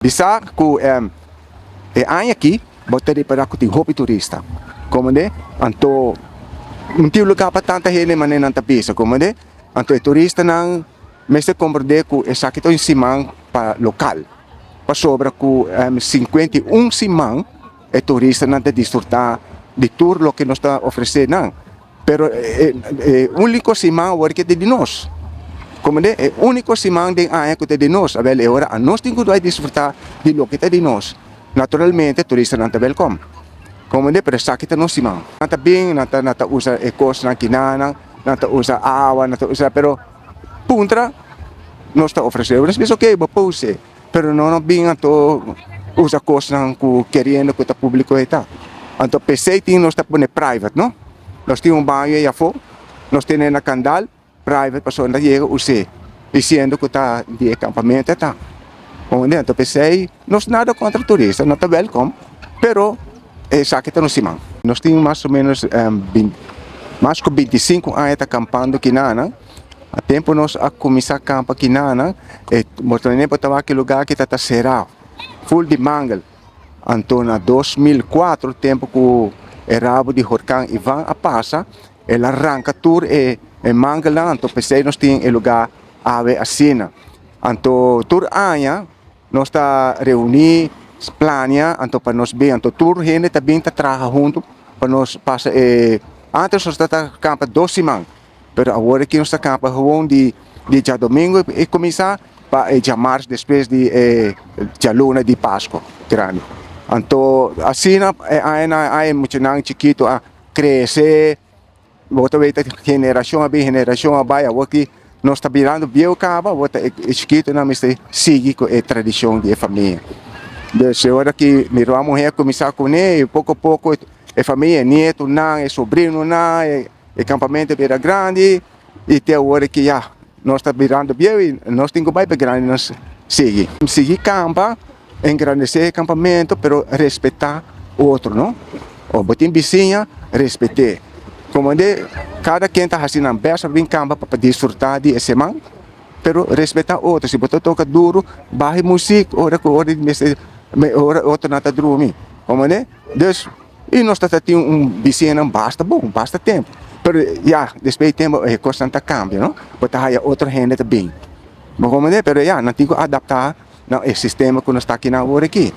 Bisa ku e aña aki bo ta ripará ku tin hopi turista, komende? Anto no tin lugá pa tanta hende manera nan ta bisa, komende? Anto e turistanan mester komprendé ku esaki ta un siman pa lokal, pasobra ku 51 siman e turistanan ta disfrutá di tur loke nos ta ofresé nan. Pero e e úniko siman awor ke ta di nos. Komende? E úniko siman den aña ku ta di nos. Abel, e ora anos tin ku bai disfrutá di loke ta di nos. Naturalmente turistanan ta wèlkòm. Komende? Pero esaki ta nos siman. Nan ta bin, nan ta nan ta usa e kosnan kinanan, nan ta usa awa, nan ta usa, pero puntra nos ta ofresé. Nos bisa okey, bo por us'é. Pero no no bin anto usa kosnan ku keriendo ku ta públiko e ta. Anto p'esei tin nos ta pone private no. Nos tin un baño ei afó, nos tene na kandal private pasobra nan ta yega us'é disiendo ku ta di e kampamento e ta. Comprende? Anto p'esei nos nada kontra turista, nan ta wèlkòm, pero esaki ta nos siman. Nos tin mas o ménos mas ku 25 aña ta kampando kinanan. A tempu nos a kuminsá kampa kinanan, e bo ta wak e lugá ki ta ta será, ful di mangel. Anto na 2004, tempu ku e rabo di horkan Ivan a pasa, el a ranka tur e e mangelnan, anto p'esei nos tin e lugá awe asina. Anto tur aña nos ta reuní, plania, anto pa nos bin, anto tur hende ta bin ta traha huntu pa nos pasa e, antes nos ta ta kampa dos siman. Pero awor aki nos ta kapa gewoon di di djadomingo e kuminsá pa e djamars despues di e djaluna di Pasko grandi. Anto asina e añanan ai e muchanan chikitu a krese, bo ta weta generashon a bin generashon a bai, awor ki nos ta birando bieu kaba awor ta e chikitunan mester sigui ku e tradishon di e famia. Dus e ora ki mi ruman muhé a kuminsá kuné i poko poko e famia, e nietonan, e sobrinonan, e. E campamento bira grandi y te awor ki ya nos ta birando bieu y nos tin cu bay pa e grandi nos sigui. Sigui campa, engrandece e campamento pero respeta otro no. O bo tin bisiña respete. Como de cada ken ta haci nan best pa bin campa pa disfruta di e seman pero respeta otro. Si bo ta toca duro baha e music ora cu ora mester ora otronan ta drumi. Como de dus. I nos ta ta tin un bisiñanan basta bon, basta tempu. Pero ya, despues di tempu e kosnan ta kambia, no? Bo ta haya otro hende ta bin. Bo comprende? Pero ya, nan tin ku adaptá na e sistema ku nos ta akinan awor aki.